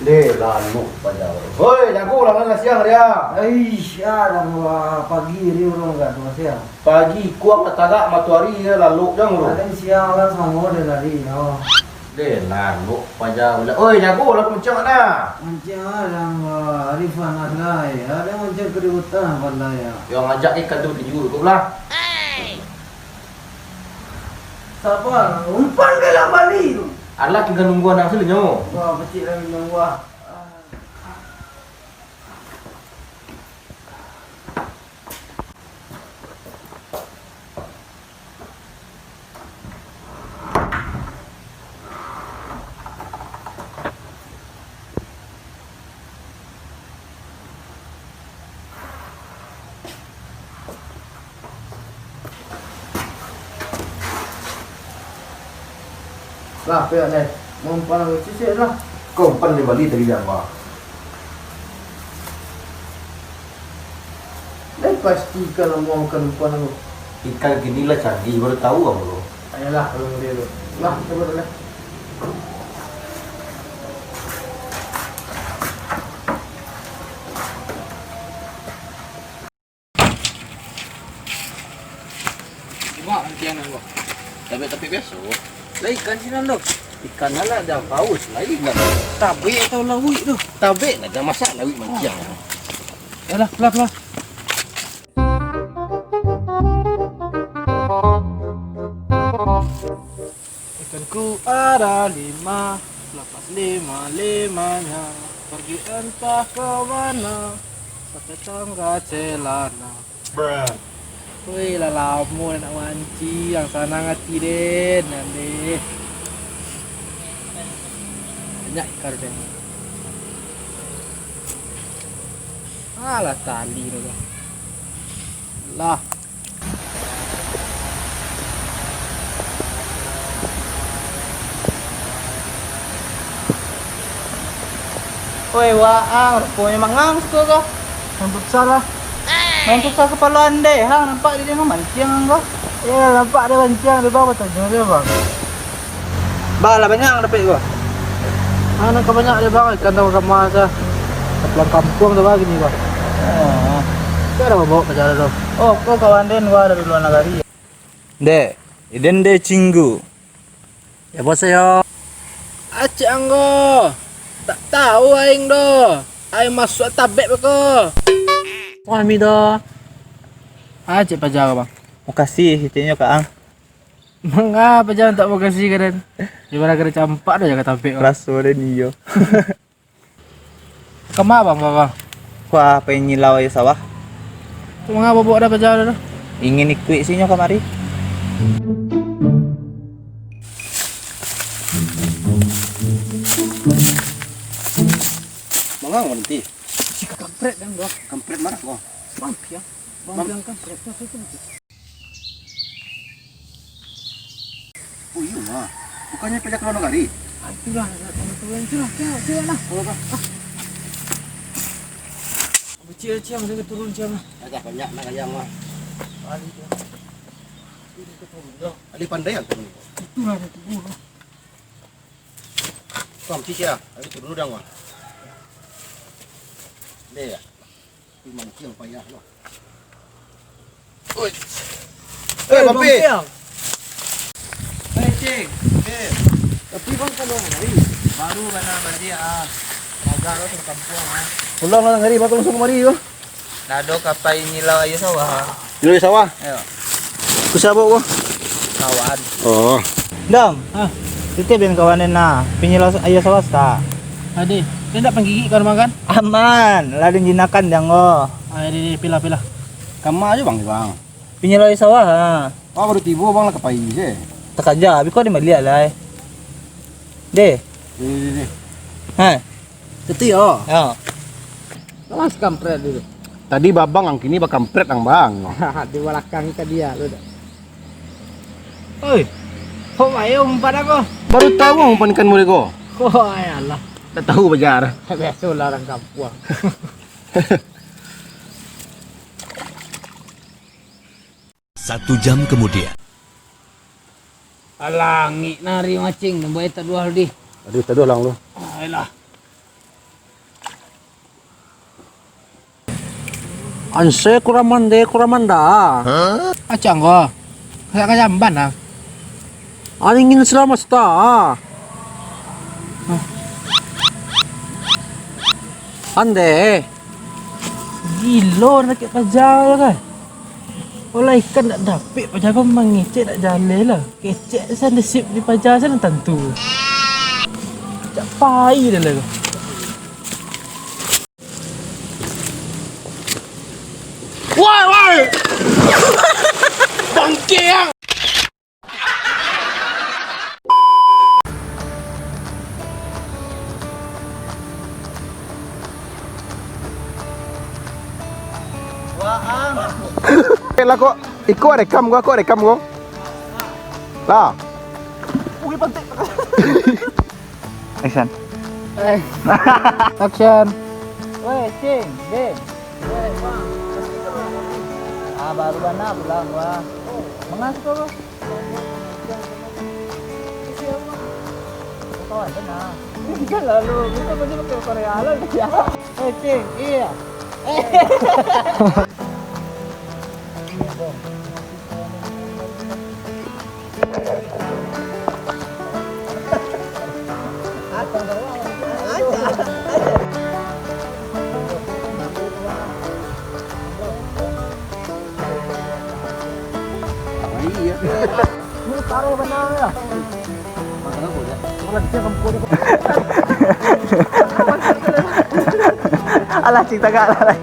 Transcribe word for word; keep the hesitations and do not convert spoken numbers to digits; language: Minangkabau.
Deh, lalok paja. Hoi, jago lah, lah siang dia. Aish, ah, dah pagi ni urang gadang siang. Pagi kuang lah tagak matoari, ya, lalok jang urang. Kadang siang lah, samo dia lari, yo. Deh, lalok paja. Oi, jago lah mancang nah. Mancang ah, dah hari panas lah, ya. Ada mancang keributan apa lah, ya. Yo, ngajak ikan tu tujuh tu lah. Sabar, umpan ka lah bali tu. Alah, tinggal nunggu anak tu nyo. Wah, pacik lah minum buah. Lah, payah deh. Mau umpan aku cicik lah. Kau umpan di Bali tadi dah, Bang. Deh, pasti ikan mau makan umpan aku. Ikan kini lah canggih, baru tahu aku tu. Ayolah, kalau dia tu. Lah, coba dulu lah. Cuma antiang nan, Bang. Tabek-tabek biaso. Lah ikan sinan tu. Ikan anak dah paus, lain lah. Tabek atau lauik tu? Tabek lah, dah masak lauik mantiang. Yalah, pelah, pelah. Ikanku ada lima, lepas lima-limanya, pergi entah ke mana, sampai tangga celana. Woi, lah lamo nak mancing, yang sanang ati den, nan deh. Banyak ikan den. Alah, tali tu, Bang. Lah. Oi, waang, ruponyo mangang siko ko. Main futsal lah. Main futsal kapalo andai, hang, nampak di dia mamanciang ko. Iyo, nampak dia manciang, dia bang, batanyo dia, Bang. Bang, lah banyak ang dapek ko. Ah, nan ka banyak deh, Bang, ikan tau kama sa. Ka pulang kampuang tu, Bang, kini, Bang. Oh. Ka ado babaok ka jalan tu. Oh, ko kawan den, Bang, dari lua nagari. Dek, iden deh Cinggu. Ya, bos yo. Acek anggo. Tak tahu aing doh. Aing masuak tabek beko. Wah, mi doh. Acek paja, Bang. Makasih, itinyo, Kak, ang. Manga paja tak makasih ka den. Di mana kada campak dah jaga tabek, Bang. Raso den iyo. Kama, Bang, Bang? Kuah penyilau aia sawah. Kok manga babaok dah paja tu? Ingin ikuik sinyo kamari. Manga baranti? Si ka kampret dan, Bang. Kampret marah, Bang. Bang, ya. Bang, Bang. Bilang kampret, tu, tu, tu. Oh iyo mah. Bukannyo pajak ka luar nagari? Itulah, itulah, itulah, itulah, itulah. Oh, bah. Ah. Kecil, Ciang, dia turun, Ciang. Agak banyak nak ayam mah. Balik dia. Dia turun dah. Alih pandai aku ni. Itulah dia turun. Kau mesti siap. Alih turun dah mah. Dia ya. Mancing payah lo. Oi. Eh, Bang Pi. Eh, Cing. Eh. Tapi Bang, kalau hari baru bana baliak ah. Agak lo ka kampuang ah. Pulang lah hari, Bang, langsung kamari ko. Nado kapai nyilau aia sawah ah. Nyilau aia sawah? Iyo. Ku siapa ko? Kawan. Oh. Dam. Hah? Titip den kawan den nah. Pinyilau aia sawah sa. Ade, den ndak panggigik kan, Bang, kan? Aman, lah den jinakan jang ko. Ah, deh, deh, pilah, pilah. Kama aja, Bang, Bang. Pinyilau sawah, ha. Ah, baru tibo, Bang, lah kapai se. Takaja, abih ko den baliak lai. Deh. Deh, deh, deh. Hai. Itu yo. Yo. Awas kampret dulu. Tadi babang, ang kini bakampret, ang, Bang. Di balakang tadi ya, lu dah. Oi. Kok ayo umpan aku? Baru tahu umpan ikan muda ko. Oh, ya Allah. Tak tahu bajar. Biasalah orang kampuang. Satu jam kemudian. Alah, angik nari macing, buat taduah lu dih. Aduh, taduah lang lu. Ayolah. Anse kurang mande, kurang manda. Acang ko. Kasak ka jamban ah. Angin selamesta. Ande. Gilo nak kek paja yo kan. Olah ikan dak dapek paja ko mangecek dak jaleh lah. Kecek san desip di paja san tantu. Cak pai dah lah ko. Woi, woi! Bangke ang! Eh, lah kok, iko rekam gua, kok rekam gua. Lah. Action. Eh. Action. Weh, Cing, Din. Weh, Bang. Ah, baru bana pulang gua. Mangaso ko? Kawan bana. Kan lalu, kita baju pakai Korea lah dia. Eh, Cing, iya. Alah, cinta gak lah.